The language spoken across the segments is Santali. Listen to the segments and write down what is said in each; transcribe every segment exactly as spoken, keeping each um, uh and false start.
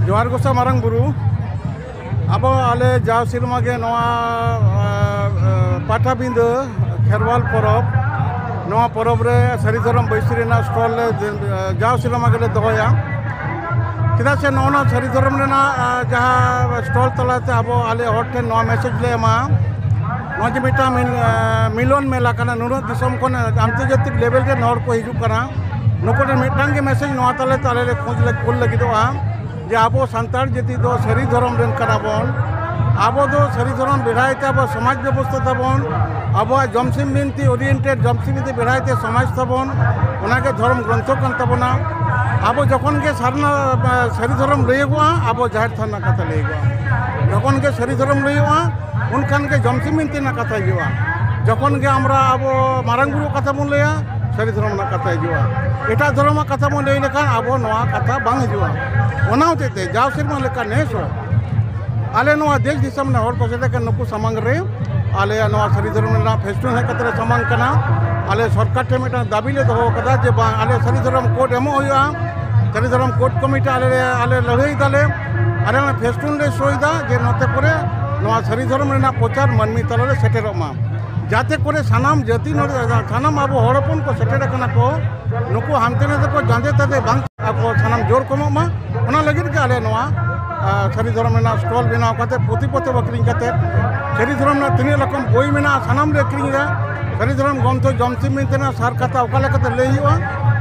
ᱡᱚᱦᱟᱨ ᱜᱚᱸᱥᱟᱭ ᱢᱟᱨᱟᱝ ᱵᱩᱨᱩ᱾ ᱟᱵᱚ ᱟᱞᱮ ᱡᱟᱣ ᱥᱮᱨᱢᱟ ᱜᱮ ᱱᱚᱣᱟ, ᱟ, ᱟ, ᱯᱟᱴᱟᱵᱤᱸᱫᱟᱹ ᱠᱷᱮᱨᱣᱟᱞ ᱯᱚᱨᱚᱵᱽ, ᱱᱚᱣᱟ ᱯᱚᱨᱚᱵᱽ ᱨᱮ ᱥᱟᱹᱨᱤ ᱫᱷᱚᱨᱚᱢ ᱵᱟᱹᱭᱥᱤ ᱨᱮᱱᱟᱜ ᱥᱴᱚᱞ ᱞᱮ, ᱟ, ᱡᱟᱣ ᱥᱮᱨᱢᱟ ᱜᱮᱞᱮ ᱫᱚᱦᱚᱭᱟ᱾ ᱪᱮᱫᱟᱜ ᱥᱮ ᱱᱚᱜᱼᱚ ᱱᱚᱣᱟ ᱥᱟᱹᱨᱤ ᱫᱷᱚᱨᱚᱢ ᱨᱮᱱᱟᱜ, ᱟ, ᱡᱟᱦᱟᱸ ᱥᱴᱚᱞ ᱛᱟᱞᱟᱛᱮ ᱟᱵᱚ ᱟᱞᱮ ᱦᱚᱲ ᱴᱷᱮᱱ ᱱᱚᱣᱟ ᱢᱮᱥᱮᱡᱽ ᱞᱮ ᱮᱢᱟ, ᱱᱚᱣᱟ ᱡᱮ ᱢᱤᱫᱴᱟᱝ ᱢᱤᱞ-, ᱟ, ᱢᱤᱞᱚᱱ ᱢᱮᱞᱟ ᱠᱟᱱᱟ, ᱱᱩᱱᱟᱹᱜ ᱫᱤᱥᱚᱢ ᱠᱷᱚᱱ ᱟᱱᱛᱚᱨᱡᱟᱛᱤᱠ ᱞᱮᱵᱮᱞ ᱨᱮᱱ ᱦᱚᱲ ᱠᱚ ᱦᱤᱡᱩᱜ ᱠᱟᱱᱟ, ᱱᱩᱠᱩ ᱴᱷᱮᱱ ᱢᱤᱫᱴᱟᱝ ᱜᱮ ᱢᱮᱥᱮᱡᱽ ᱱᱚᱣᱟ ᱛᱟᱞᱟᱛᱮ ᱟᱞᱮ ᱞᱮ ᱠᱷᱚᱡᱽ ᱞᱮ ᱠᱩᱞ ᱞᱟᱹᱜᱤᱫᱚᱜᱼᱟ᱾ ᱡᱮ ᱟᱵᱚ ᱥᱟᱱᱛᱟᱲ ᱡᱟᱹᱛᱤ ᱫᱚ ᱥᱟᱹᱨᱤ ᱫᱷᱚᱨᱚᱢ ᱨᱮᱱ ᱠᱟᱱᱟ ᱵᱚᱱ᱾ ᱟᱵᱚ ᱫᱚ ᱥᱟᱹᱨᱤ ᱫᱷᱚᱨᱚᱢ ᱵᱮᱲᱦᱟᱭ ᱛᱮ ᱟᱵᱚ ᱥᱚᱢᱟᱡᱽ ᱵᱮᱵᱚᱥᱛᱷᱟ ᱛᱟᱵᱚᱱ, ᱟᱵᱚᱣᱟᱜ ᱡᱚᱢᱥᱤᱢ ᱵᱤᱱᱛᱤ oriented ᱡᱚᱢᱥᱤᱢ ᱵᱤᱱᱛᱤ ᱵᱮᱲᱦᱟᱭ ᱛᱮ ᱥᱚᱢᱟᱡᱽ ᱛᱟᱵᱚᱱ, ᱚᱱᱟᱜᱮ ᱫᱷᱚᱨᱚᱢ ᱜᱨᱚᱱᱛᱷᱚ ᱠᱟᱱ ᱛᱟᱵᱚᱱᱟ᱾ ᱟᱵᱚ ᱡᱚᱠᱷᱚᱱ ᱜᱮ ᱥᱟᱨᱱᱟ, ᱥᱟᱹᱨᱤ ᱫᱷᱚᱨᱚᱢ ᱞᱟᱹᱭᱟᱹᱜᱚᱜᱼᱟ, ᱟᱵᱚ ᱡᱟᱦᱮᱨ ᱛᱷᱟᱱ ᱨᱮᱱᱟᱜ ᱠᱟᱛᱷᱟ ᱞᱟᱹᱭᱟᱹᱜᱚᱜᱼᱟ᱾ ᱡᱚᱠᱷᱚᱱ ᱜᱮ ᱥᱟᱹᱨᱤ ᱫᱷᱚᱨᱚᱢ ᱞᱟᱹᱭᱟᱹᱜᱚᱜᱼᱟ, ᱩᱱᱠᱷᱟᱱ ᱜᱮ ᱡᱚᱢᱥᱤᱢ ᱵᱤᱱᱛᱤ ᱨᱮᱱᱟᱜ ᱠᱟᱛᱷᱟ ᱦᱤᱡᱩᱜᱼᱟ᱾ ᱡᱚᱠᱷᱚᱱ ᱜᱮ ᱟᱢᱨᱟ ᱟᱵᱚ ᱢᱟᱨᱟᱝ ᱵᱩᱨᱩ ᱠᱟᱛᱷᱟ ᱵᱚᱱ ᱞᱟᱹᱭᱟ, ᱥᱟᱹᱨᱤ ᱫᱷᱚᱨᱚᱢ ᱨᱮᱱᱟᱜ ᱠᱟᱛᱷᱟ ᱦᱤᱡᱩᱜᱼᱟ᱾ ᱮᱴᱟᱜ ᱫᱷᱚᱨᱚᱢᱟᱜ ᱠᱟᱛᱷᱟ ᱵᱚᱱ ᱞᱟᱹᱭ ᱞᱮᱠᱷᱟᱱ ᱟᱵᱚ ᱱᱚᱣᱟ ᱠᱟᱛᱷᱟ ᱵᱟᱝ ᱦᱤᱡᱩᱜᱼᱟ᱾ ᱚᱱᱟ ᱦᱚᱛᱮᱡ ᱛᱮ ᱡᱟᱣ ᱥᱮᱨᱢᱟ ᱞᱮᱠᱟ ᱱᱮᱥ ᱦᱚᱸ ᱟᱞᱮ ᱱᱚᱣᱟ ᱫᱮᱥ ᱫᱤᱥᱚᱢ ᱨᱮᱱ ᱦᱚᱲ ᱠᱚ ᱥᱮᱴᱮᱨ ᱠᱟᱱ ᱱᱩᱠᱩ ᱥᱟᱢᱟᱝ ᱨᱮ ᱟᱞᱮᱭᱟᱜ ᱱᱚᱣᱟ ᱥᱟᱹᱨᱤ ᱫᱷᱚᱨᱚᱢ ᱨᱮᱱᱟᱜ ᱯᱷᱮᱥᱴᱤᱵᱷᱟᱞ ᱦᱮᱡ ᱠᱟᱛᱮ ᱞᱮ ᱥᱟᱢᱟᱝ ᱠᱟᱱᱟ᱾ ᱟᱞᱮ ᱥᱚᱨᱠᱟᱨ ᱴᱷᱮᱱ ᱢᱤᱫᱴᱟᱝ ᱫᱟᱹᱵᱤ ᱞᱮ ᱫᱚᱦᱚ ᱠᱟᱫᱟ ᱡᱮ ᱵᱟᱝ, ᱟᱞᱮ ᱥᱟᱹᱨᱤ ᱫᱷᱚᱨᱚᱢ ᱠᱳᱰ ᱮᱢᱚᱜ ᱦᱩᱭᱩᱜᱼᱟ᱾ ᱥᱟᱹᱨᱤ ᱫᱷᱚᱨᱚᱢ ᱠᱳᱰ ᱠᱚᱢᱤᱴᱤ ᱟᱞᱮ ᱞᱮ, ᱟᱞᱮ ᱞᱟᱹᱲᱦᱟᱹᱭ ᱫᱟᱞᱮ, ᱟᱞᱮ ᱚᱱᱟ ᱯᱷᱮᱥᱴᱩᱱ ᱞᱮ ᱥᱳᱭ ᱫᱟ ᱡᱮ ᱱᱚᱛᱮ ᱠᱚᱨᱮ ᱱᱚᱣᱟ ᱥᱟᱹᱨᱤ ᱫᱷᱚᱨᱚᱢ ᱨᱮᱱᱟᱜ ᱯᱨᱚᱪᱟᱨ ᱢᱟᱹᱱᱢᱤ ᱛᱟᱞᱟᱨᱮ ᱥᱮᱴᱮᱨᱚᱜ ᱢᱟ, ᱡᱟᱛᱮ ᱠᱚᱨᱮ ᱥᱟᱱᱟᱢ ᱡᱟᱹᱛᱤ ᱱᱚᱰᱮ, ᱥᱟᱱᱟᱢ ᱟᱵᱚ ᱦᱚᱲ ᱦᱚᱯᱚᱱ ᱠᱚ ᱥᱮᱴᱮᱨ ᱟᱠᱟᱱᱟ ᱠᱚ, ᱱᱩᱠᱩ ᱦᱟᱱᱛᱮ ᱱᱟᱛᱮ ᱠᱚ ᱡᱟᱸᱫᱮ ᱛᱟᱸᱫᱮ ᱵᱟᱝ, ᱟᱠᱚ ᱥᱟᱱᱟᱢ ᱡᱳᱨ ᱠᱚᱢᱚᱜ ᱢᱟ, ᱚᱱᱟ ᱞᱟᱹᱜᱤᱫ ᱜᱮ ᱟᱞᱮ ᱱᱚᱣᱟ, ᱟ, ᱥᱟᱹᱨᱤ ᱫᱷᱚᱨᱚᱢ ᱨᱮᱱᱟᱜ ᱥᱴᱚᱞ ᱵᱮᱱᱟᱣ ᱠᱟᱛᱮ, ᱯᱩᱛᱷᱤ ᱯᱚᱛᱚᱵ ᱟᱹᱠᱷᱨᱤᱧ ᱠᱟᱛᱮ, ᱥᱟᱹᱨᱤ ᱫᱷᱚᱨᱚᱢ ᱨᱮᱱᱟᱜ ᱛᱤᱱᱟᱹᱜ ᱨᱚᱠᱚᱢ ᱵᱳᱭ ᱢᱮᱱᱟᱜᱼᱟ, ᱥᱟᱱᱟᱢ ᱞᱮ ᱟᱹᱠᱷᱨᱤᱧ ᱮᱫᱟ᱾ ᱥᱟᱹᱨᱤ ᱫᱷᱚᱨᱚᱢ ᱜᱨᱚᱱᱛᱷᱚ ᱡᱚᱢᱥᱤᱢ ᱵᱤᱱᱛᱤ ᱨᱮᱱᱟᱜ ᱥᱟᱨ ᱠᱟᱛᱷᱟ ᱚᱠᱟ ᱞᱮᱠᱟᱛᱮ ᱞᱟᱹᱭ ᱦᱩᱭᱩᱜᱼᱟ,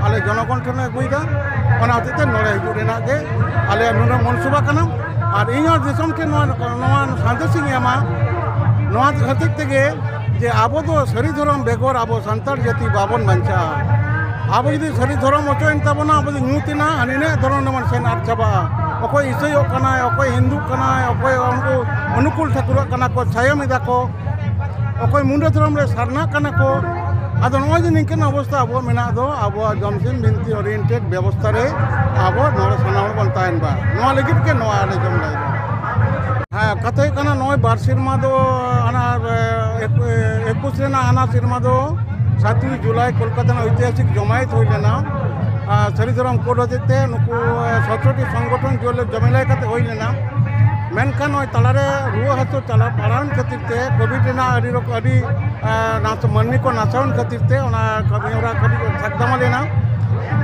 ᱟᱞᱮ ᱡᱚᱱᱚᱜᱚᱱ ᱴᱷᱮᱱ ᱞᱮ ᱟᱹᱜᱩᱭᱮᱫᱟ᱾ ᱚᱱᱟ ᱦᱚᱛᱮᱡ ᱛᱮ ᱱᱚᱰᱮ ᱦᱤᱡᱩᱜ ᱨᱮᱱᱟᱜ ᱜᱮ ᱟᱞᱮᱭᱟᱜ ᱱᱩᱱᱟᱹᱜ ᱢᱚᱱᱥᱩᱵᱟ ᱠᱟᱱᱟ᱾ ᱟᱨ ᱤᱧ ᱦᱚᱸ ᱫᱤᱥᱚᱢ ᱴᱷᱮᱱ ᱱᱚᱣᱟ, ᱱᱚᱣᱟ ᱥᱟᱸᱫᱮᱥ ᱤᱧ ᱮᱢᱟ, ᱱᱚᱣᱟ ᱦᱚᱛᱮᱡ ᱛᱮᱜᱮ ᱡᱮ ᱟᱵᱚ ᱫᱚ ᱥᱟᱹᱨᱤ ᱫᱷᱚᱨᱚᱢ ᱵᱮᱜᱚᱨ ᱟᱵᱚ ᱥᱟᱱᱛᱟᱲ ᱡᱟᱹᱛᱤ ᱵᱟᱵᱚᱱ ᱵᱟᱧᱪᱟᱜᱼᱟ᱾ ᱟᱵᱚ ᱡᱩᱫᱤ ᱥᱟᱹᱨᱤ ᱫᱷᱚᱨᱚᱢ ᱚᱪᱚᱭᱮᱱ ᱛᱟᱵᱚᱱᱟ, ᱟᱵᱚ ᱫᱚ ᱧᱩᱛ ᱮᱱᱟ, ᱦᱟᱹᱱᱤ ᱱᱟᱹᱭᱟᱜ ᱫᱷᱚᱨᱚᱢ ᱨᱮᱵᱚᱱ ᱥᱮᱱ ᱟᱫ ᱪᱟᱵᱟᱜᱼᱟ᱾ ᱚᱠᱚᱭ ᱤᱥᱟᱹᱭᱚᱜ ᱠᱟᱱᱟᱭ, ᱚᱠᱚᱭ ᱦᱤᱱᱫᱩᱜ ᱠᱟᱱᱟᱭ, ᱚᱠᱚᱭ ᱩᱱᱠᱩ ᱚᱱᱩᱠᱩᱞ ᱴᱷᱟᱹᱠᱩᱨᱟᱜ ᱠᱟᱱᱟ ᱠᱚ, ᱪᱷᱟᱭᱚᱢ ᱮᱫᱟ ᱠᱚ, ᱚᱠᱚᱭ ᱢᱩᱱᱰᱟᱹ ᱫᱷᱚᱨᱚᱢ ᱨᱮ ᱥᱟᱨᱱᱟᱜ ᱠᱟᱱᱟ ᱠᱚ᱾ ᱟᱫᱚ ᱱᱚᱜᱼᱚᱭ ᱡᱮ ᱱᱤᱝᱠᱟᱹᱱ ᱚᱵᱚᱥᱛᱷᱟ ᱟᱵᱚᱣᱟᱜ ᱢᱮᱱᱟᱜ ᱫᱚ, ᱟᱵᱚᱣᱟᱜ ᱡᱚᱢᱥᱤᱢ ᱵᱤᱱᱛᱤ oriented ᱵᱮᱵᱚᱥᱛᱷᱟ ᱨᱮ ᱟᱵᱚ ᱱᱚᱰᱮ ᱥᱟᱱᱟᱢ ᱦᱚᱲ ᱵᱚᱱ ᱛᱟᱦᱮᱱ ᱵᱟ, ᱱᱚᱣᱟ ᱞᱟᱹᱜᱤᱫ ᱜᱮ ᱱᱚᱣᱟ ᱟᱞᱮ ᱡᱚᱢ ᱞᱟᱹᱭ ᱫᱚ᱾ ᱦᱮᱸ, ᱠᱟᱛᱷᱟ ᱦᱩᱭᱩᱜ ᱠᱟᱱᱟ, ᱱᱚᱜᱼᱚᱭ ᱵᱟᱨ ᱥᱮᱨᱢᱟ ᱫᱚ ᱦᱟᱱᱟ, ᱮ, ᱮᱠᱩ-, ᱮᱠᱩᱥ ᱨᱮᱱᱟᱜ ᱦᱟᱱᱟ ᱥᱮᱨᱢᱟ ᱫᱚ ᱥᱟᱛᱩᱭ ᱡᱩᱞᱟᱭ ᱠᱳᱞᱠᱟᱛᱟ ᱨᱮᱱᱟᱜ ᱳᱭᱛᱤᱦᱟᱥᱤᱠ ᱡᱚᱢᱟᱭᱮᱛ ᱦᱩᱭ ᱞᱮᱱᱟ᱾ ᱟᱨ ᱥᱟᱹᱨᱤ ᱫᱷᱚᱨᱚᱢ ᱠᱳᱰ ᱦᱚᱛᱮᱡ ᱛᱮ ᱱᱩᱠᱩ ᱥᱚᱛᱨᱚᱴᱤ ᱥᱚᱝᱜᱚᱴᱷᱚᱱ ᱡᱚᱞᱮ ᱡᱚᱢᱮᱞᱟᱭ ᱠᱟᱛᱮ ᱦᱩᱭ ᱞᱮᱱᱟ᱾ ᱢᱮᱱᱠᱷᱟᱱ ᱱᱚᱜᱼᱚᱭ ᱛᱟᱞᱟᱨᱮ ᱨᱩᱣᱟᱹ ᱦᱟᱹᱥᱩ ᱪᱟᱞᱟᱣ ᱯᱟᱲᱟᱣᱮᱱ ᱠᱷᱟᱹᱛᱤᱨ ᱛᱮ, ᱠᱳᱵᱷᱤᱰ ᱨᱮᱱᱟᱜ ᱟᱹᱰᱤ ᱨᱚᱠᱚᱢ, ᱟᱹᱰᱤ ᱟᱸ, ᱱᱟᱥ-, ᱢᱟᱹᱱᱢᱤ ᱠᱚ ᱱᱟᱥᱟᱣᱮᱱ ᱠᱷᱟᱹᱛᱤᱨ ᱛᱮ ᱚᱱᱟ ᱠᱟᱹᱢᱤ ᱦᱚᱨᱟ ᱠᱟᱹᱴᱤᱡ ᱥᱟᱠᱫᱟᱢᱟ ᱞᱮᱱᱟ᱾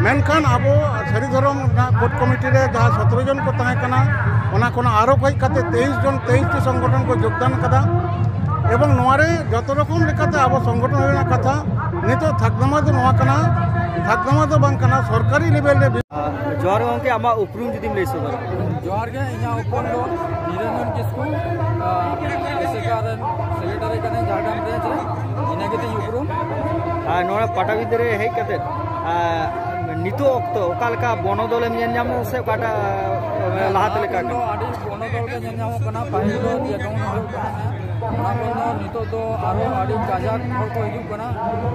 ᱢᱮᱱᱠᱷᱟᱱ ᱟᱵᱚ ᱥᱟᱹᱨᱤ ᱫᱷᱚᱨᱚᱢ ᱨᱮᱱᱟᱜ ᱠᱳᱰ ᱠᱚᱢᱤᱴᱤ ᱨᱮ ᱡᱟᱦᱟᱸ ᱥᱚᱛᱨᱚ ᱡᱚᱱ ᱠᱚ ᱛᱟᱦᱮᱸ ᱠᱟᱱᱟ, ᱚᱱᱟ ᱠᱷᱚᱱᱟᱜ ᱟᱨᱚ ᱦᱮᱡ ᱠᱟᱛᱮ ᱛᱮᱭᱤᱥ ᱡᱚᱱ, ᱛᱮᱭᱤᱥ ᱴᱤ ᱥᱚᱝᱜᱚᱴᱷᱚᱱ ᱠᱚ ᱡᱳᱜᱽᱫᱟᱱ ᱠᱟᱫᱟ᱾ ᱮᱵᱚᱝ ᱱᱚᱣᱟ ᱨᱮ ᱡᱚᱛᱚ ᱨᱚᱠᱚᱢ ᱞᱮᱠᱟᱛᱮ ᱟᱵᱚ ᱥᱚᱝᱜᱚᱴᱷᱚᱱ ᱨᱮᱱᱟᱜ ᱠᱟᱛᱷᱟ ᱱᱤᱛᱚᱜ ᱥᱟᱠᱫᱟᱢᱟ ᱫᱚ ᱱᱚᱣᱟ ᱠᱟᱱᱟ, ᱥᱟᱠᱫᱟᱢᱟ ᱫᱚ ᱵᱟᱝ ᱠᱟᱱᱟ, ᱥᱚᱨᱠᱟᱨᱤ ᱞᱮᱵᱮᱞ ᱨᱮ ᱡᱚᱦᱟᱨ ᱜᱮ ᱜᱚᱢᱠᱮ, ᱟᱢᱟᱜ ᱩᱯᱨᱩᱢ ᱡᱩᱫᱤᱢ ᱞᱟᱹᱭ ᱥᱚᱫᱚᱨᱟ᱾ ᱡᱚᱦᱟᱨ ᱜᱮ, ᱤᱧᱟᱹᱜ ᱩᱯᱨᱩᱢ ᱫᱚ ᱱᱤᱨᱚᱧᱡᱚᱱ ᱠᱤᱥᱠᱩ, ᱟᱥᱮᱠᱟ ᱨᱮᱱ ᱥᱮᱠᱨᱮᱴᱟᱨᱤ ᱠᱟᱹᱱᱟᱹᱧ ᱡᱷᱟᱲᱜᱨᱟᱢ ᱨᱮᱧᱡᱽ ᱨᱮ, ᱤᱱᱟᱹ ᱜᱮᱛᱤᱧ ᱩᱯᱨᱩᱢ᱾ ᱟᱨ ᱱᱚᱰᱮ ᱯᱟᱴᱟᱵᱤᱸᱫᱟᱹ ᱨᱮ ᱦᱮᱡ ᱠᱟᱛᱮ, ᱟᱨ ᱱᱤᱛᱚᱜ ᱚᱠᱛᱚ ᱚᱠᱟ ᱞᱮᱠᱟ ᱵᱚᱱᱚᱫᱚᱞ ᱮᱢ ᱧᱮᱞ ᱧᱟᱢ ᱮᱫᱟ ᱥᱮ ᱚᱠᱟᱴᱟᱜ, ᱟᱨ, ᱞᱟᱦᱟᱛᱮ ᱞᱮᱠᱟ ᱫᱚ ᱠᱟᱱᱟ? ᱟᱹᱰᱤ ᱵᱚᱱᱚᱫᱚᱞ ᱜᱮ ᱧᱮᱞ ᱧᱟᱢᱚᱜ ᱠᱟᱱᱟ᱾ ᱯᱟᱹᱦᱤᱞ ᱫᱚ ᱡᱮ ᱡᱮᱢᱚᱱ ᱦᱩᱭᱩᱜ ᱠᱟᱱᱟ, ᱚᱱᱟ ᱠᱷᱚᱱ ᱫᱚ ᱱᱤᱛᱚᱜ ᱫᱚ ᱟᱨᱚ ᱟᱹᱰᱤ ᱠᱟᱡᱟᱠ ᱦᱚᱲ ᱠᱚ ᱦᱤᱡᱩᱜ ᱠᱟᱱᱟ᱾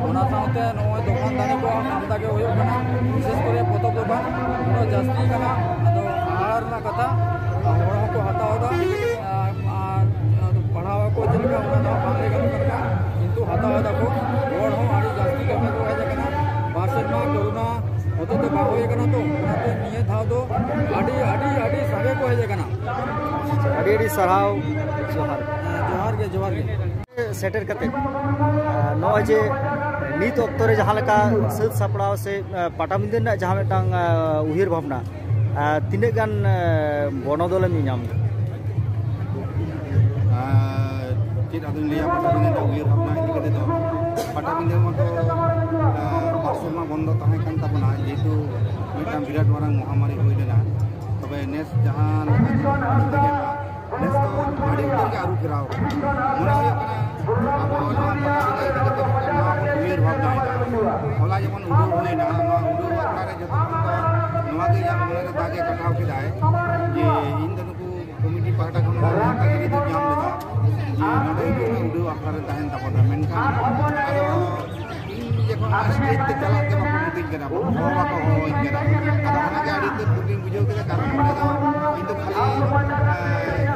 ᱚᱱᱟ ᱥᱟᱶᱛᱮ ᱱᱚᱜᱼᱚᱭ ᱫᱚᱠᱟᱱ ᱫᱟᱹᱱᱤ ᱠᱚ ᱟᱢᱫᱟ ᱜᱮ ᱦᱩᱭᱩᱜ ᱠᱟᱱᱟ, ᱵᱤᱥᱮᱥ ᱠᱚᱨᱮ ᱯᱚᱛᱚᱵ ᱫᱚᱠᱟᱱ ᱩᱱᱟᱹᱜ ᱡᱟᱹᱥᱛᱤ ᱠᱟᱱᱟ᱾ ᱟᱫᱚ ᱦᱟᱦᱟᱲᱟ ᱨᱮᱱᱟᱜ ᱠᱟᱛᱷᱟ, ᱦᱚᱲ ᱦᱚᱸᱠᱚ ᱦᱟᱛᱟᱣ ᱮᱫᱟ, ᱟᱨ, ᱟᱨ ᱯᱟᱲᱦᱟᱣ ᱟᱠᱚ ᱪᱮᱫ ᱞᱮᱠᱟ, ᱚᱱᱟ ᱫᱚ ᱵᱟᱝ ᱞᱟᱹᱭ ᱜᱟᱱᱚᱜ ᱠᱟᱱᱟ, ᱠᱤᱱᱛᱩ ᱦᱟᱛᱟᱣ ᱮᱫᱟ ᱠᱚ᱾ ᱦᱚᱲ ᱦᱚᱸ ᱟᱹᱰᱤ ᱡᱟᱹᱥᱛᱤ ᱠᱟᱛᱮ ᱠᱚ ᱦᱮᱡ ᱟᱠᱟᱱᱟ᱾ ᱵᱟᱨ ᱥᱮᱨᱢᱟ ᱠᱳᱨᱳᱱᱟ ᱦᱚᱛᱮᱡ ᱛᱮ ᱵᱟᱝ ᱦᱩᱭ ᱟᱠᱟᱱᱟ, ᱛᱚ ᱚᱱᱟᱛᱮ ᱱᱤᱭᱟᱹ ᱫᱷᱟᱣ ᱫᱚ ᱟᱹᱰᱤ, ᱟᱹᱰᱤ, ᱟᱹᱰᱤ ᱥᱟᱸᱜᱮ ᱠᱚ ᱦᱮᱡ ᱟᱠᱟᱱᱟ᱾ ᱟᱹᱰᱤ ᱟᱹᱰᱤ ᱥᱟᱨᱦᱟᱣ᱾ ᱡᱚᱦᱟᱨ᱾ ᱦᱮᱸ, ᱡᱚᱦᱟᱨ ᱜᱮ, ᱡᱚᱦᱟᱨ ᱜᱮ᱾ ᱥᱮᱴᱮᱨ ᱠᱟᱛᱮ, ᱟᱨ ᱱᱚᱜᱼᱚᱭ ᱡᱮ ᱱᱤᱛ ᱚᱠᱛᱚ ᱨᱮ ᱡᱟᱦᱟᱸ ᱞᱮᱠᱟ ᱥᱟᱹᱛ ᱥᱟᱯᱲᱟᱣ ᱥᱮ, ᱟᱨ, ᱯᱟᱴᱟᱵᱤᱸᱫᱟᱹ ᱨᱮᱱᱟᱜ ᱡᱟᱦᱟᱸ ᱢᱤᱫᱴᱟᱝ, ᱟᱨ, ᱩᱭᱦᱟᱹᱨ ᱵᱷᱟᱵᱽᱱᱟ, ᱟᱨ, ᱛᱤᱱᱟᱹᱜ ᱜᱟᱱ, ᱟᱨ, ᱵᱚᱱᱚᱫᱚᱞ ᱮᱢ ᱧᱟᱢ ᱮᱫᱟ? ᱟᱨ ᱪᱮᱫ ᱟᱫᱚᱧ ᱞᱟᱹᱭᱟ, ᱯᱟᱴᱟᱵᱤᱸᱫᱟᱹ ᱨᱮᱱᱟᱜ ᱩᱭᱦᱟᱹᱨ ᱵᱷᱟᱵᱽᱱᱟ ᱤᱫᱤ ᱠᱟᱛᱮ ᱫᱚ, ᱯᱟᱴᱟᱵᱤᱸᱫᱟᱹ ᱢᱚᱛᱚ, ᱟᱨ, ᱵᱟᱨ ᱥᱮᱨᱢᱟ ᱵᱚᱱᱫᱚ ᱛᱟᱦᱮᱸ ᱠᱟᱱ ᱛᱟᱵᱚᱱᱟ, ᱡᱮᱦᱮᱛᱩ ᱢᱤᱫᱴᱟᱝ ᱵᱤᱨᱟᱴ ᱢᱟᱨᱟᱝ ᱢᱚᱦᱟᱢᱟᱨᱤ ᱦᱩᱭ ᱞᱮᱱᱟ᱾ ᱛᱚᱵᱮ ᱱᱮᱥ ᱡᱟᱦᱟᱸ ᱞᱮᱠᱟ ᱧᱮᱞᱚᱜ ᱠᱟᱱᱟ, ᱱᱮᱥ ᱫᱚ ᱟᱹᱰᱤ ᱩᱛᱟᱹᱨ ᱜᱮ ᱟᱹᱨᱩ ᱯᱷᱮᱨᱟᱣ ᱠᱟᱱᱟ᱾ ᱢᱚᱱᱮ ᱦᱩᱭᱩᱜ ᱠᱟᱱᱟ ᱟᱵᱚ ᱱᱚᱣᱟ ᱯᱟᱴᱟᱵᱤᱸᱫᱟᱹ ᱤᱫᱤ ᱠᱟᱛᱮ ᱢᱤᱫᱴᱟᱝ ᱱᱟᱣᱟ ᱵᱚᱱ ᱩᱭᱦᱟᱹᱨ ᱵᱷᱟᱵᱽᱱᱟᱭᱮᱫᱟ᱾ ᱦᱚᱞᱟ ᱡᱮᱢᱚᱱ ᱩᱰᱟᱹᱣ ᱦᱩᱭᱱᱟ, ᱱᱚᱣᱟ ᱩᱰᱟᱹᱣ ᱟᱠᱷᱲᱟ ᱨᱮ ᱡᱚᱛᱚ ᱠᱷᱚᱱ ᱫᱚ ᱱᱚᱣᱟ ᱜᱮ ᱤᱧᱟᱹᱜ ᱢᱚᱱᱮ ᱨᱮ ᱫᱟᱜ ᱮ ᱠᱟᱴᱟᱣ ᱠᱮᱫᱟᱭ ᱡᱮ ᱤᱧ ᱫᱚ ᱱᱩᱠᱩ ᱠᱚᱢᱤᱴᱤ ᱯᱟᱦᱴᱟ ᱠᱷᱚᱱ ᱦᱚᱸ ᱱᱚᱝᱠᱟ ᱜᱮ ᱧᱟᱢ ᱞᱮᱫᱟ ᱡᱮ ᱱᱚᱰᱮ ᱦᱤᱡᱩᱜ ᱢᱮ, ᱩᱰᱟᱹᱣ ᱟᱠᱷᱲᱟ ᱨᱮ ᱛᱟᱦᱮᱱ ᱛᱟᱵᱚᱱᱟ᱾ ᱢᱮᱱᱠᱷᱟᱱ ᱟᱫᱚ ᱤᱧ ᱡᱚᱠᱷᱚᱱ ᱚᱱᱟ ᱥᱴᱮᱡ ᱛᱮ ᱪᱟᱞᱟᱜ ᱜᱮ ᱵᱟᱠᱚ ᱢᱤᱛᱟᱹᱧ ᱠᱟᱱᱟ, ᱦᱚᱦᱚ ᱵᱟᱠᱚ ᱦᱚᱦᱚᱧ ᱠᱟᱱᱟ᱾ ᱟᱫᱚ ᱚᱱᱟᱜᱮ ᱟᱹᱰᱤ ᱩᱛᱟᱹᱨ ᱫᱩᱠᱤᱧ ᱵᱩᱡᱷᱟᱹᱣ ᱠᱮᱫᱟ, ᱠᱟᱨᱚᱱ ᱱᱚᱰᱮ ᱫᱚ ᱤᱧ ᱫᱚ ᱠᱷᱟᱹᱞᱤ, ᱮᱸ,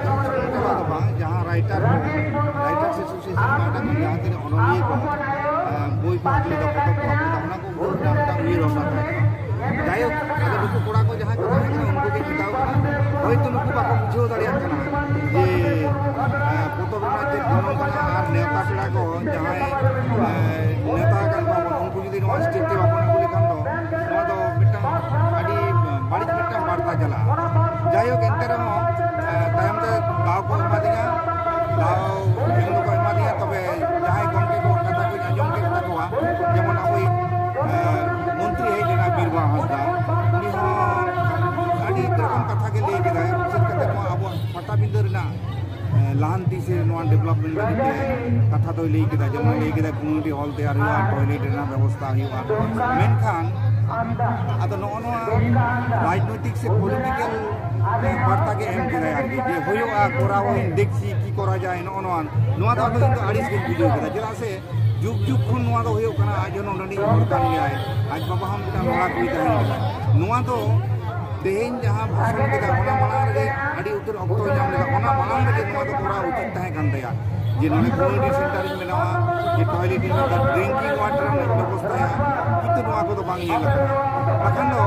ᱫᱚ ᱵᱟᱝ, ᱡᱟᱦᱟᱸ ᱨᱟᱭᱴᱟᱨ ᱠᱚ, ᱨᱟᱭᱴᱟᱨᱥ ᱮᱥᱳᱥᱤᱭᱮᱥᱚᱱ ᱯᱟᱦᱴᱟ ᱠᱷᱚᱱ ᱡᱟᱦᱟᱸ ᱛᱤᱱᱟᱹᱜ ᱚᱱᱚᱞᱤᱭᱟᱹ ᱠᱚ, ᱮᱸ, ᱵᱳᱭ ᱠᱚ ᱟᱹᱜᱩ ᱞᱮᱫᱟ, ᱯᱚᱛᱚᱵ ᱠᱚ ᱟᱹᱜᱩ ᱞᱮᱫᱟ, ᱚᱱᱟ ᱠᱚ ᱩᱰᱟᱹᱣ ᱨᱮᱱᱟᱜ ᱢᱤᱫᱴᱟᱝ ᱩᱭᱦᱟᱹᱨ ᱵᱷᱟᱵᱽᱱᱟ ᱛᱟᱦᱮᱸ ᱠᱟᱱᱟ᱾ ᱡᱟᱭᱦᱳᱠ, ᱟᱫᱚ ᱱᱩᱠᱩ ᱠᱚᱲᱟ ᱠᱚ ᱡᱟᱦᱟᱸᱭ ᱠᱚ ᱛᱟᱦᱮᱸ ᱠᱟᱱᱟ, ᱩᱱᱠᱩ ᱜᱮ ᱢᱮᱛᱟᱣ ᱠᱟᱱᱟ, ᱦᱚᱭᱛᱳ ᱱᱩᱠᱩ ᱵᱟᱠᱚ ᱵᱩᱡᱷᱟᱹᱣ ᱫᱟᱲᱮᱭᱟᱜ ᱠᱟᱱᱟ ᱡᱮ ᱮ, ᱯᱚᱛᱚᱵ ᱨᱮᱱᱟᱜ ᱪᱮᱫ ᱜᱚᱱᱚᱝ ᱠᱟᱱᱟ ᱟᱨ ᱱᱮᱣᱛᱟ ᱯᱮᱲᱟ ᱠᱚ ᱡᱟᱦᱟᱸᱭ ᱮ, ᱱᱮᱣᱛᱟ ᱟᱠᱟᱱ ᱠᱚᱣᱟ ᱵᱚᱱ, ᱩᱱᱠᱩ ᱡᱩᱫᱤ ᱱᱚᱣᱟ ᱥᱴᱮᱡ ᱛᱮ ᱵᱟᱵᱚᱱ ᱟᱹᱜᱩ ᱞᱮᱠᱷᱟᱱ ᱫᱚ ᱱᱚᱣᱟ ᱫᱚ ᱢᱤᱫᱴᱟᱝ ᱟᱹᱰᱤ ᱵᱟᱹᱲᱤᱡ ᱢᱤᱫᱴᱟᱝ ᱵᱟᱨᱛᱟ ᱪᱟᱞᱟᱜᱼᱟ᱾ ᱡᱟᱭᱦᱳᱠ, ᱮᱱᱛᱮ ᱨᱮᱦᱚᱸ ᱮ, ᱛᱟᱭᱚᱢ ᱛᱮ ᱫᱟᱣ ᱠᱚ ᱮᱢᱟᱫᱤᱧᱟ, ᱫᱟᱣ ᱮᱢ ᱫᱚᱠᱚ ᱮᱢᱟᱫᱤᱧᱟ, ᱛᱚᱵᱮ ᱡᱟᱦᱟᱸᱭ ᱜᱚᱢᱠᱮ ᱠᱚᱣᱟᱜ ᱠᱟᱛᱷᱟ ᱠᱚᱧ ᱟᱸᱡᱚᱢ ᱠᱮᱫ ᱛᱟᱠᱚᱣᱟ, ᱡᱮᱢᱚᱱ ᱟᱵᱚᱭᱤᱡ ᱮ, ᱢᱚᱱᱛᱨᱤ ᱦᱮᱡ ᱞᱮᱱᱟ ᱵᱤᱨᱵᱟᱦᱟ ᱦᱟᱸᱥᱫᱟ, ᱩᱱᱤ ᱦᱚᱸ ᱟᱹᱰᱤ ᱨᱚᱠᱚᱢ ᱠᱟᱛᱷᱟ ᱜᱮ ᱞᱟᱹᱭ ᱠᱮᱫᱟᱭ, ᱵᱤᱥᱮᱥ ᱠᱟᱛᱮ ᱱᱚᱣᱟ ᱟᱵᱚᱣᱟᱜ ᱯᱟᱴᱟᱵᱤᱸᱫᱟᱹ ᱨᱮᱱᱟᱜ ᱮ, ᱞᱟᱦᱟᱱᱛᱤ ᱥᱮ ᱱᱚᱣᱟ ᱰᱮᱵᱷᱞᱚᱯᱢᱮᱱᱴ ᱞᱟᱹᱜᱤᱫ ᱛᱮ ᱠᱟᱛᱷᱟ ᱫᱚᱭ ᱞᱟᱹᱭ ᱠᱮᱫᱟ, ᱡᱮᱢᱚᱱ ᱞᱟᱹᱭ ᱠᱮᱫᱟ ᱠᱚᱢᱤᱭᱩᱱᱤᱴᱤ ᱦᱚᱞ ᱛᱮᱭᱟᱨ ᱦᱩᱭᱩᱜᱼᱟ, ᱴᱚᱭᱞᱮᱴ ᱨᱮᱱᱟᱜ ᱵᱮᱵᱚᱥᱛᱷᱟ ᱦᱩᱭᱩᱜᱼᱟ, ᱢᱮᱱᱠᱷᱟᱱ ᱟᱫᱚ ᱱᱚᱜᱼᱚ ᱱᱚᱣᱟ ᱨᱟᱡᱽᱱᱳᱭᱛᱤᱠ ᱥᱮ ᱯᱚᱞᱤᱴᱤᱠᱮᱞ ᱵᱟᱨᱛᱟ ᱜᱮ ᱮᱢ ᱠᱮᱫᱟᱭ ᱟᱨᱠᱤ, ᱡᱮ ᱦᱩᱭᱩᱜᱼᱟ, ᱠᱚᱨᱟᱣ ᱟᱹᱧ, ᱫᱮᱠᱷᱤ ᱠᱤ ᱠᱚᱨᱟ ᱡᱟᱭ, ᱱᱚᱜᱼᱚ ᱱᱚᱣᱟ, ᱱᱚᱣᱟ ᱫᱚ ᱟᱫᱚ ᱤᱧ ᱫᱚ ᱟᱹᱲᱤᱥ ᱜᱤᱧ ᱵᱩᱡᱷᱟᱹᱣ ᱠᱮᱫᱟ᱾ ᱪᱮᱫᱟᱜ ᱥᱮ ᱡᱩᱜᱽ ᱡᱩᱜᱽ ᱠᱷᱚᱱ ᱱᱚᱣᱟ ᱫᱚ ᱦᱩᱭᱩᱜ ᱠᱟᱱᱟ, ᱟᱡ ᱦᱚᱸ ᱱᱚᱰᱮᱱᱤᱡ ᱦᱚᱲ ᱠᱟᱱ ᱜᱮᱭᱟᱭ, ᱟᱡ ᱵᱟᱵᱟ ᱦᱚᱸ ᱢᱤᱫᱴᱟᱝ ᱞᱚᱲᱟ ᱠᱩᱲᱤ ᱛᱟᱦᱮᱸ ᱠᱟᱱᱟ᱾ ᱱᱚᱣᱟ ᱫᱚ ᱛᱮᱦᱮᱧ ᱡᱟᱦᱟᱸ ᱵᱷᱟᱥᱚᱱ ᱠᱮᱫᱟ, ᱚᱱᱟ ᱢᱟᱲᱟᱝ ᱨᱮᱜᱮ ᱟᱹᱰᱤ ᱩᱛᱟᱹᱨ ᱚᱠᱛᱚᱭ ᱧᱟᱢ ᱞᱮᱫᱟ, ᱚᱱᱟ ᱢᱟᱲᱟᱝ ᱨᱮᱜᱮ ᱱᱚᱣᱟ ᱫᱚ ᱠᱚᱨᱟᱣ ᱩᱪᱤᱛ ᱛᱟᱦᱮᱸ ᱠᱟᱱ ᱛᱟᱭᱟ, ᱡᱮ ᱱᱚᱰᱮ ᱠᱚᱢᱤᱭᱩᱱᱤᱴᱤ ᱥᱮᱱᱴᱟᱨ ᱤᱧ ᱵᱮᱱᱟᱣᱟ, ᱡᱮ ᱴᱚᱭᱞᱮᱴ ᱤᱧ ᱵᱮᱱᱟᱣᱟ, ᱰᱨᱤᱝᱠᱤᱝ ᱣᱟᱴᱟᱨ ᱤᱧ ᱵᱮᱵᱚᱥᱛᱷᱟᱭᱟ, ᱠᱤᱱᱛᱩ ᱱᱚᱣᱟ ᱠᱚᱫᱚ ᱵᱟᱝ ᱧᱮᱞ ᱟᱠᱟᱱᱟ᱾ ᱵᱟᱠᱷᱟᱱ ᱫᱚ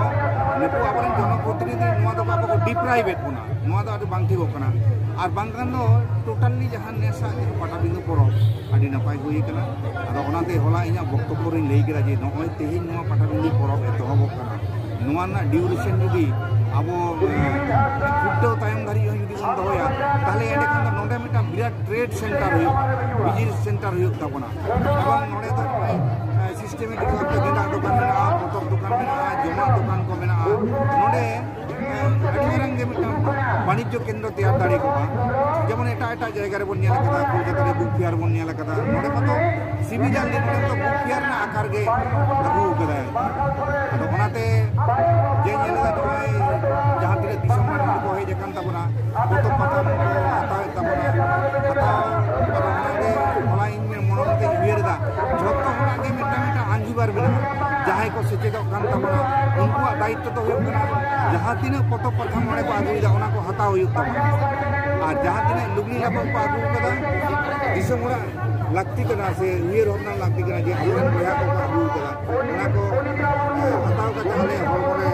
ᱱᱩᱠᱩ ᱟᱵᱚᱨᱮᱱ ᱡᱚᱱᱚᱯᱨᱚᱛᱤᱱᱤᱫᱷᱤ ᱱᱚᱣᱟ ᱫᱚ ᱟᱵᱚ ᱠᱚ ᱰᱤᱯᱨᱟᱭᱤᱵᱷ ᱮᱫ ᱵᱚᱱᱟ, ᱱᱚᱣᱟ ᱫᱚ ᱟᱹᱰᱤ ᱵᱟᱝ ᱴᱷᱤᱠᱚᱜ ᱠᱟᱱᱟ᱾ ᱟᱨ ᱵᱟᱝᱠᱷᱟᱱ ᱫᱚ ᱴᱳᱴᱟᱞᱤ ᱡᱟᱦᱟᱸ ᱱᱮᱥᱟᱜ ᱡᱟᱦᱟᱸ ᱯᱟᱴᱟᱵᱤᱸᱫᱷᱟᱹ ᱯᱚᱨᱚᱵᱽ ᱟᱹᱰᱤ ᱱᱟᱯᱟᱭ ᱦᱩᱭ ᱟᱠᱟᱱᱟ᱾ ᱟᱫᱚ ᱚᱱᱟᱛᱮ ᱦᱚᱞᱟ ᱤᱧᱟᱹᱜ ᱵᱚᱠᱛᱚᱵᱵᱚ ᱨᱤᱧ ᱞᱟᱹᱭ ᱠᱮᱫᱟ ᱡᱮ ᱱᱚᱜᱼᱚᱭ ᱛᱮᱦᱮᱧ ᱱᱚᱣᱟ ᱯᱟᱴᱟᱵᱤᱸᱫᱷᱟᱹ ᱯᱚᱨᱚᱵᱽ ᱮᱛᱚᱦᱚᱵᱚᱜ ᱠᱟᱱᱟ, ᱱᱚᱣᱟ ᱨᱮᱱᱟᱜ ᱰᱤᱭᱩᱨᱮᱥᱚᱱ ᱡᱩᱫᱤ ᱟᱵᱚ, ᱮ, ᱠᱷᱩᱱᱴᱟᱹᱣ ᱛᱟᱭᱚᱢ ᱫᱷᱟᱹᱨᱤᱡ ᱦᱚᱸ ᱡᱩᱫᱤ ᱵᱚᱱ ᱫᱚᱦᱚᱭᱟ, ᱛᱟᱦᱚᱞᱮ ᱮᱸᱰᱮᱠᱷᱟᱱ ᱫᱚ ᱱᱚᱰᱮ ᱢᱤᱫᱴᱟᱝ ᱵᱤᱨᱟᱴ ᱴᱨᱮᱰ ᱥᱮᱱᱴᱟᱨ ᱦᱩᱭᱩᱜᱼᱟ, ᱵᱤᱡᱽᱱᱮᱥ ᱥᱮᱱᱴᱟᱨ ᱦᱩᱭᱩᱜ ᱛᱟᱵᱚᱱᱟ᱾ ᱮᱵᱚᱝ ᱱᱚᱰᱮ ᱫᱚ ᱱᱚᱜᱼᱚᱭ, ᱮ, ᱥᱤᱥᱴᱮᱢᱮᱴᱤᱠ ᱵᱷᱟᱵᱛᱮ ᱜᱮᱸᱫᱟᱜ ᱫᱚᱠᱟᱱ ᱢᱮᱱᱟᱜᱼᱟ, ᱯᱚᱛᱚᱵ ᱫᱚᱠᱟᱱ ᱢᱮᱱᱟᱜᱼᱟ, ᱡᱚᱢᱟᱜ ᱫᱚᱠᱟᱱ ᱠᱚ ᱢᱮᱱᱟᱜᱼᱟ᱾ ᱱᱚᱰᱮ, ᱮ, ᱟᱹᱰᱤ ᱢᱟᱨᱟᱝ ᱜᱮ ᱢᱤᱫᱴᱟᱝ ᱵᱟᱱᱤᱡᱽᱡᱚ ᱠᱮᱱᱫᱨᱚ ᱛᱮᱭᱟᱨ ᱫᱟᱲᱮ ᱠᱚᱜᱼᱟ᱾ ᱡᱮᱢᱚᱱ ᱮᱴᱟᱜ ᱮᱴᱟᱜ ᱡᱟᱭᱜᱟ ᱨᱮᱵᱚᱱ ᱧᱮᱞ ᱟᱠᱟᱫᱟ, ᱠᱳᱞᱠᱟᱛᱟ ᱨᱮ ᱵᱩᱠ ᱯᱷᱮᱭᱟᱨ ᱵᱚᱱ ᱧᱮᱞ ᱟᱠᱟᱫᱟ, ᱱᱚᱰᱮ ᱢᱟᱛᱚ ᱥᱤᱢᱤᱞᱟᱨᱞᱤ ᱱᱚᱰᱮ ᱢᱟᱛᱚ ᱵᱩᱠ ᱯᱷᱮᱭᱟᱨ ᱨᱮᱱᱟᱜ ᱟᱠᱟᱨ ᱜᱮ ᱟᱹᱜᱩ ᱟᱠᱟᱫᱟᱭ᱾ ᱟᱫᱚ ᱚᱱᱟᱛᱮ ᱡᱮ ᱧᱮᱞ ᱮᱫᱟ ᱱᱚᱜᱼᱚᱭ ᱡᱟᱦᱟᱸ ᱛᱤᱱᱟᱹᱜ ᱫᱤᱥᱚᱢ ᱨᱮᱱ ᱦᱚᱲ ᱠᱚ ᱦᱮᱡ ᱟᱠᱟᱱ ᱛᱟᱵᱚᱱᱟ, ᱯᱚᱛᱚᱵ ᱯᱟᱛᱷᱟᱢ ᱠᱚ ᱦᱟᱛᱟᱣᱮᱫ ᱛᱟᱵᱚᱱᱟ, ᱦᱟᱛᱟᱣ, ᱟᱫᱚ ᱚᱱᱟᱜᱮ ᱦᱚᱞᱟ ᱤᱧ ᱢᱚᱱᱮ ᱢᱚᱱᱮᱛᱮᱧ ᱩᱭᱦᱟᱹᱨ ᱮᱫᱟ, ᱡᱷᱚᱛᱚ ᱦᱚᱲᱟᱜ ᱜᱮ ᱢᱤᱫᱴᱟᱝ ᱢᱤᱫᱴᱟᱝ ᱟᱸᱡᱤᱵᱷᱟᱨ ᱢᱮᱱᱟᱜᱼᱟ᱾ ᱡᱟᱦᱟᱸᱭ ᱠᱚ ᱥᱮᱪᱮᱫᱚᱜ ᱠᱟᱱ ᱛᱟᱵᱚᱱᱟ, ᱩᱱᱠᱩᱣᱟᱜ ᱫᱟᱭᱤᱛᱛᱚ ᱫᱚ ᱦᱩᱭᱩᱜ ᱠᱟᱱᱟ ᱡᱟᱦᱟᱸ ᱛᱤᱱᱟᱹᱜ ᱯᱚᱛᱚᱵ ᱯᱟᱛᱷᱟᱢ ᱱᱚᱰᱮ ᱠᱚ ᱟᱹᱜᱩᱭᱮᱫᱟ, ᱚᱱᱟ ᱠᱚ ᱦᱟᱛᱟᱣ ᱦᱩᱭᱩᱜ ᱛᱟᱵᱚᱱᱟ᱾ ᱟᱨ ᱡᱟᱦᱟᱸ ᱛᱤᱱᱟᱹᱜ ᱞᱩᱜᱽᱲᱤ ᱞᱟᱯᱚ ᱠᱚ ᱟᱹᱜᱩ ᱠᱟᱫᱟ, ᱫᱤᱥᱚᱢ ᱦᱚᱲᱟᱜ ᱞᱟᱹᱠᱛᱤ ᱠᱟᱱᱟ ᱥᱮ ᱩᱭᱦᱟᱹᱨ ᱵᱷᱟᱵᱽᱱᱟ ᱞᱟᱹᱠᱛᱤ ᱠᱟᱱᱟ ᱡᱮ ᱟᱵᱚᱨᱮᱱ ᱵᱚᱭᱦᱟ ᱠᱚᱠᱚ ᱟᱹᱜᱩ ᱠᱟᱫᱟ, ᱚᱱᱟ ᱠᱚ, ᱮ, ᱦᱟᱛᱟᱣ ᱠᱟᱛᱮ ᱟᱞᱮ ᱦᱚᱲᱢᱚ ᱨᱮ,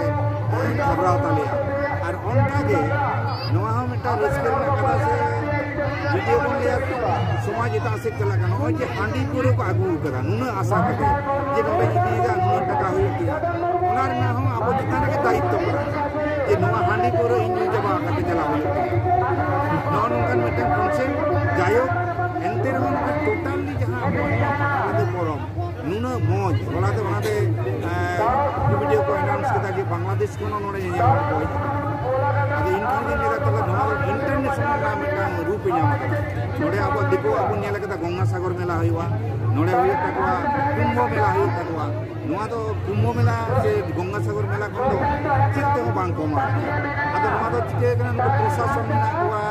ᱮ, ᱠᱷᱟᱵᱽᱨᱟᱣ ᱛᱟᱞᱮᱭᱟ᱾ ᱟᱨ ᱚᱱᱠᱟ ᱜᱮ ᱱᱚᱣᱟ ᱦᱚᱸ ᱢᱤᱫᱴᱟᱝ ᱨᱟᱹᱥᱠᱟᱹ ᱨᱮᱱᱟᱜ ᱠᱟᱛᱷᱟ ᱥᱮ ᱡᱩᱫᱤ ᱵᱚᱱ ᱞᱟᱹᱭᱟ ᱥᱚᱢᱟᱡᱽ ᱮᱴᱟᱜ ᱥᱮᱫ ᱪᱟᱞᱟᱜ ᱠᱟᱱᱟ, ᱱᱚᱜᱼᱚᱭ ᱡᱮ ᱦᱟᱺᱰᱤ ᱯᱟᱹᱣᱨᱟᱹ ᱠᱚ ᱟᱹᱜᱩ ᱠᱟᱫᱟ ᱱᱩᱱᱟᱹᱜ ᱟᱥᱟ ᱠᱟᱛᱮ ᱡᱮ ᱱᱚᱸᱰᱮᱧ ᱤᱫᱤᱭᱮᱫᱟ ᱱᱩᱱᱟᱹᱜ ᱴᱟᱠᱟ ᱦᱩᱭᱩᱜ ᱛᱤᱧᱟ, ᱚᱱᱟ ᱨᱮᱱᱟᱜ ᱦᱚᱸ ᱟᱵᱚ ᱪᱮᱛᱟᱱ ᱨᱮᱜᱮ ᱫᱟᱭᱤᱛᱛᱚ ᱠᱟᱱᱟ ᱡᱮ ᱱᱚᱣᱟ ᱦᱟᱺᱰᱤ ᱯᱟᱹᱣᱨᱟᱹ ᱤᱧ ᱧᱩ ᱪᱟᱵᱟ ᱟᱠᱟᱫ ᱛᱮ ᱪᱟᱞᱟᱣ ᱦᱩᱭᱩᱜ ᱛᱤᱧᱟ᱾ ᱱᱚᱜᱼᱚ ᱱᱚᱝᱠᱟᱱ ᱢᱤᱫᱴᱟᱝ ᱠᱚᱱᱥᱮᱯᱴ, ᱡᱟᱭᱦᱳᱠ, ᱮᱱᱛᱮ ᱨᱮᱦᱚᱸ ᱱᱚᱣᱟ ᱴᱳᱴᱟᱞᱤ ᱡᱟᱦᱟᱸ ᱟᱵᱚᱣᱟᱜ ᱱᱚᱣᱟ ᱯᱟᱛᱟ ᱯᱚᱨᱚᱵᱽ ᱱᱩᱱᱟᱹᱜ ᱢᱚᱡᱽ, ᱦᱚᱞᱟ ᱫᱚ ᱚᱱᱟᱛᱮ, ᱮᱸ, ᱵᱷᱤᱰᱤᱭᱳ ᱠᱚ ᱮᱱᱟᱣᱩᱱᱥ ᱠᱮᱫᱟ ᱡᱮ ᱵᱟᱝᱞᱟᱫᱮᱥ ᱠᱷᱚᱱ ᱦᱚᱸ ᱱᱚᱰᱮ ᱧᱮᱧᱮᱞ ᱦᱚᱲ ᱠᱚ ᱦᱮᱡ ᱟᱠᱟᱱᱟ᱾ ᱟᱫᱚ ᱤᱧ ᱞᱟᱹᱭᱫᱟ ᱛᱟᱦᱚᱞᱮ ᱱᱚᱣᱟ ᱫᱚ ᱤᱱᱴᱟᱨᱱᱮᱥᱚᱱᱟᱞ ᱨᱮᱱᱟᱜ ᱢᱤᱫᱴᱟᱝ ᱨᱩᱯ ᱮ ᱧᱟᱢ ᱟᱠᱟᱫᱟ᱾ ᱱᱚᱰᱮ ᱟᱵᱚ ᱫᱤᱠᱩᱣᱟᱜ ᱵᱚᱱ ᱧᱮᱞ ᱟᱠᱟᱫᱟ ᱜᱚᱝᱜᱟᱥᱟᱜᱚᱨ ᱢᱮᱞᱟ ᱦᱩᱭᱩᱜᱼᱟ, ᱱᱚᱰᱮ ᱦᱩᱭᱩᱜ ᱛᱟᱠᱚᱣᱟ ᱠᱩᱢᱵᱷᱚ ᱢᱮᱞᱟ ᱦᱩᱭᱩᱜ ᱛᱟᱠᱚᱣᱟ᱾ ᱱᱚᱣᱟ ᱫᱚ ᱠᱩᱢᱵᱷᱚ ᱢᱮᱞᱟ ᱥᱮ ᱜᱚᱝᱜᱟᱥᱟᱜᱚᱨ ᱢᱮᱞᱟ ᱠᱷᱚᱱ ᱫᱚ ᱪᱮᱫ ᱛᱮᱦᱚᱸ ᱵᱟᱝ ᱠᱚᱢᱟ᱾ ᱟᱫᱚ ᱱᱚᱣᱟ ᱫᱚ ᱪᱤᱠᱟᱹ ᱠᱟᱱᱟ, ᱱᱩᱠᱩ ᱯᱨᱚᱥᱟᱥᱚᱱ ᱢᱮᱱᱟᱜ ᱠᱚᱣᱟ,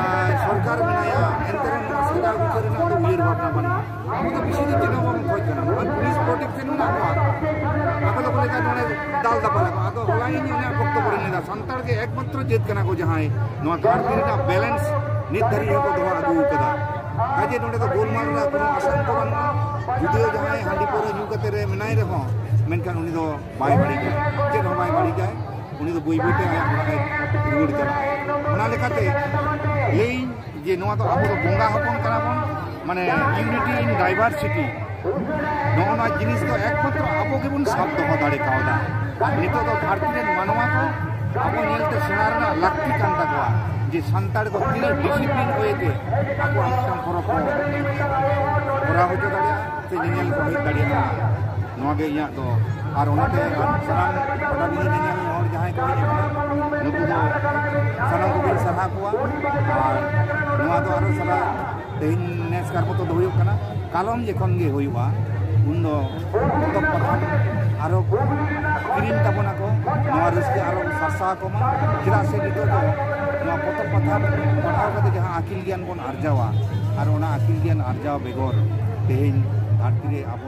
ᱟᱨ ᱥᱚᱨᱠᱟᱨ ᱢᱮᱱᱟᱭᱟ, ᱮᱱᱛᱮ ᱨᱮᱦᱚᱸ ᱱᱚᱣᱟ ᱥᱟᱡᱟᱣ ᱜᱩᱪᱷᱟᱹᱣ ᱨᱮᱱᱟᱜ ᱫᱚ ᱩᱭᱦᱟᱹᱨ ᱵᱷᱟᱵᱽᱱᱟ ᱵᱟᱹᱱᱩᱜᱼᱟ᱾ ᱟᱵᱚ ᱫᱚ ᱵᱮᱥᱤ ᱫᱚ ᱪᱮᱫ ᱦᱚᱸ ᱵᱟᱵᱚᱱ ᱠᱷᱚᱡ ᱠᱟᱱᱟ᱾ ᱱᱚᱜᱼᱚᱭ ᱯᱩᱞᱤᱥ ᱯᱨᱚᱴᱮᱠᱥᱚᱱ ᱢᱮᱱᱟᱜ ᱠᱚᱣᱟ, ᱟᱠᱚ ᱫᱚᱠᱚ ᱞᱟᱹᱭ ᱫᱟ ᱱᱚᱰᱮ ᱫᱟᱞ ᱫᱟᱯᱟᱞ ᱟᱠᱚ᱾ ᱟᱫᱚ ᱦᱚᱞᱟ ᱤᱧ ᱚᱱᱟ ᱵᱚᱠᱛᱚᱵᱚ ᱨᱮᱧ ᱞᱟᱹᱭ ᱫᱟ, ᱥᱟᱱᱛᱟᱲ ᱜᱮ ᱮᱠᱢᱟᱛᱨᱚ ᱡᱟᱹᱛ ᱠᱟᱱᱟ ᱠᱚ ᱡᱟᱦᱟᱸᱭ ᱱᱚᱣᱟ ᱫᱷᱟᱹᱨᱛᱤ ᱨᱮᱱᱟᱜ ᱵᱮᱞᱮᱱᱥ ᱱᱤᱛ ᱫᱷᱟᱹᱨᱤᱡ ᱦᱚᱸᱠᱚ ᱫᱚᱦᱚ ᱟᱹᱜᱩ ᱟᱠᱟᱫᱟ᱾ ᱠᱟᱡᱮ ᱱᱚᱰᱮ ᱫᱚ ᱜᱳᱞᱢᱟᱞ ᱨᱮᱱᱟᱜ ᱠᱳᱱᱳ ᱟᱥᱟᱝᱠᱚ ᱵᱟᱹᱱᱩᱜᱼᱟ᱾ ᱡᱩᱫᱤᱭᱳ ᱡᱟᱦᱟᱸᱭ ᱦᱟᱺᱰᱤ ᱯᱟᱹᱣᱨᱟᱹ ᱧᱩ ᱠᱟᱛᱮ ᱨᱮ ᱢᱮᱱᱟᱭ ᱨᱮᱦᱚᱸ, ᱢᱮᱱᱠᱷᱟᱱ ᱩᱱᱤ ᱫᱚ ᱵᱟᱭ ᱵᱟᱹᱲᱤᱡᱟ, ᱪᱮᱫ ᱦᱚᱸ ᱵᱟᱭ ᱵᱟᱹᱲᱤᱡᱟᱭ᱾ ᱩᱱᱤ ᱫᱚ ᱵᱟᱹᱭ ᱵᱟᱹᱭᱛᱮ ᱟᱭᱟᱜ ᱚᱲᱟᱜ ᱮ ᱨᱩᱣᱟᱹᱲ ᱪᱟᱞᱟᱜᱼᱟ᱾ ᱚᱱᱟ ᱞᱮᱠᱟᱛᱮ ᱞᱟᱹᱭᱟᱹᱧ ᱡᱮ ᱱᱚᱣᱟ ᱫᱚ ᱟᱵᱚ ᱫᱚ ᱵᱚᱸᱜᱟ ᱦᱚᱯᱚᱱ ᱠᱟᱱᱟ ᱵᱚᱱ, ᱢᱟᱱᱮ unity in diversity, ᱱᱚᱜᱼᱚ ᱱᱚᱣᱟ ᱡᱤᱱᱤᱥ ᱫᱚ ᱮᱠᱢᱟᱛᱨᱚ ᱟᱵᱚ ᱜᱮᱵᱚᱱ ᱥᱟᱵ ᱫᱚᱦᱚ ᱫᱟᱲᱮ ᱠᱟᱣᱫᱟ᱾ ᱟᱨ ᱱᱤᱛᱚᱜ ᱫᱚ ᱫᱷᱟᱹᱨᱛᱤ ᱨᱮᱱ ᱢᱟᱱᱣᱟ ᱠᱚ ᱟᱵᱚ ᱧᱮᱞᱛᱮ ᱥᱮᱬᱟ ᱨᱮᱱᱟᱜ ᱞᱟᱹᱠᱛᱤ ᱠᱟᱱ ᱛᱟᱠᱚᱣᱟ ᱡᱮ ᱥᱟᱱᱛᱟᱲ ᱠᱚ ᱛᱤᱱᱟᱹᱜ ᱰᱤᱥᱤᱯᱞᱤᱱ ᱦᱚᱭᱮᱛᱮ ᱟᱠᱚᱣᱟᱜ ᱢᱤᱫᱴᱟᱝ ᱯᱚᱨᱚᱵᱽ ᱠᱚ ᱠᱚᱨᱟᱣ ᱦᱚᱪᱚ ᱫᱟᱲᱮᱭᱟᱜᱼᱟ ᱥᱮ ᱧᱮᱧᱮᱞ ᱠᱚ ᱦᱮᱡ ᱫᱟᱲᱮᱭᱟᱜᱼᱟ᱾ ᱱᱚᱣᱟ ᱜᱮ ᱤᱧᱟᱹᱜ ᱫᱚ᱾ ᱟᱨ ᱚᱱᱟᱛᱮ ᱥᱟᱱᱟᱢ ᱯᱟᱴᱟᱵᱤᱸᱫᱷᱟᱹ ᱧᱮᱧᱮᱞ ᱦᱚᱲ ᱡᱟᱦᱟᱸᱭ ᱠᱚ ᱦᱮᱡ ᱟᱠᱟᱱᱟ, ᱱᱩᱠᱩ ᱫᱚ ᱥᱟᱱᱟᱢ ᱠᱚᱜᱮᱧ ᱥᱟᱨᱦᱟᱣ ᱠᱚᱣᱟ᱾ ᱟᱨ ᱱᱚᱣᱟ ᱫᱚ ᱟᱨᱚ ᱥᱟᱨᱟ ᱛᱮᱦᱮᱧ ᱱᱮᱥ ᱠᱟᱨ ᱢᱚᱛᱚ ᱫᱚ ᱦᱩᱭᱩᱜ ᱠᱟᱱᱟ, ᱠᱟᱞᱚᱢ ᱡᱚᱠᱷᱚᱱ ᱜᱮ ᱦᱩᱭᱩᱜᱼᱟ, ᱩᱱᱫᱚ ᱯᱚᱛᱚᱵ ᱯᱟᱛᱷᱟᱢ ᱟᱨᱚ ᱠᱤᱨᱤᱧ ᱛᱟᱵᱚᱱᱟ ᱠᱚ, ᱱᱚᱣᱟ ᱨᱟᱹᱥᱠᱟᱹ ᱟᱨᱚ ᱥᱟᱨᱥᱟᱣ ᱟᱠᱚ ᱢᱟ᱾ ᱪᱮᱫᱟᱜ ᱥᱮ ᱱᱤᱛᱚᱜ ᱫᱚ ᱱᱚᱣᱟ ᱯᱚᱛᱚᱵ ᱯᱟᱛᱷᱟᱢ ᱯᱟᱲᱦᱟᱣ ᱠᱟᱛᱮ ᱡᱟᱦᱟᱸ ᱟᱹᱠᱤᱞ ᱜᱮᱭᱟᱱ ᱵᱚᱱ ᱟᱨᱡᱟᱣᱟ, ᱟᱨ ᱚᱱᱟ ᱟᱹᱠᱤᱞ ᱜᱮᱭᱟᱱ ᱟᱨᱡᱟᱣ ᱵᱮᱜᱚᱨ ᱛᱮᱦᱮᱧ ᱫᱷᱟᱹᱨᱛᱤ ᱨᱮ ᱟᱵᱚ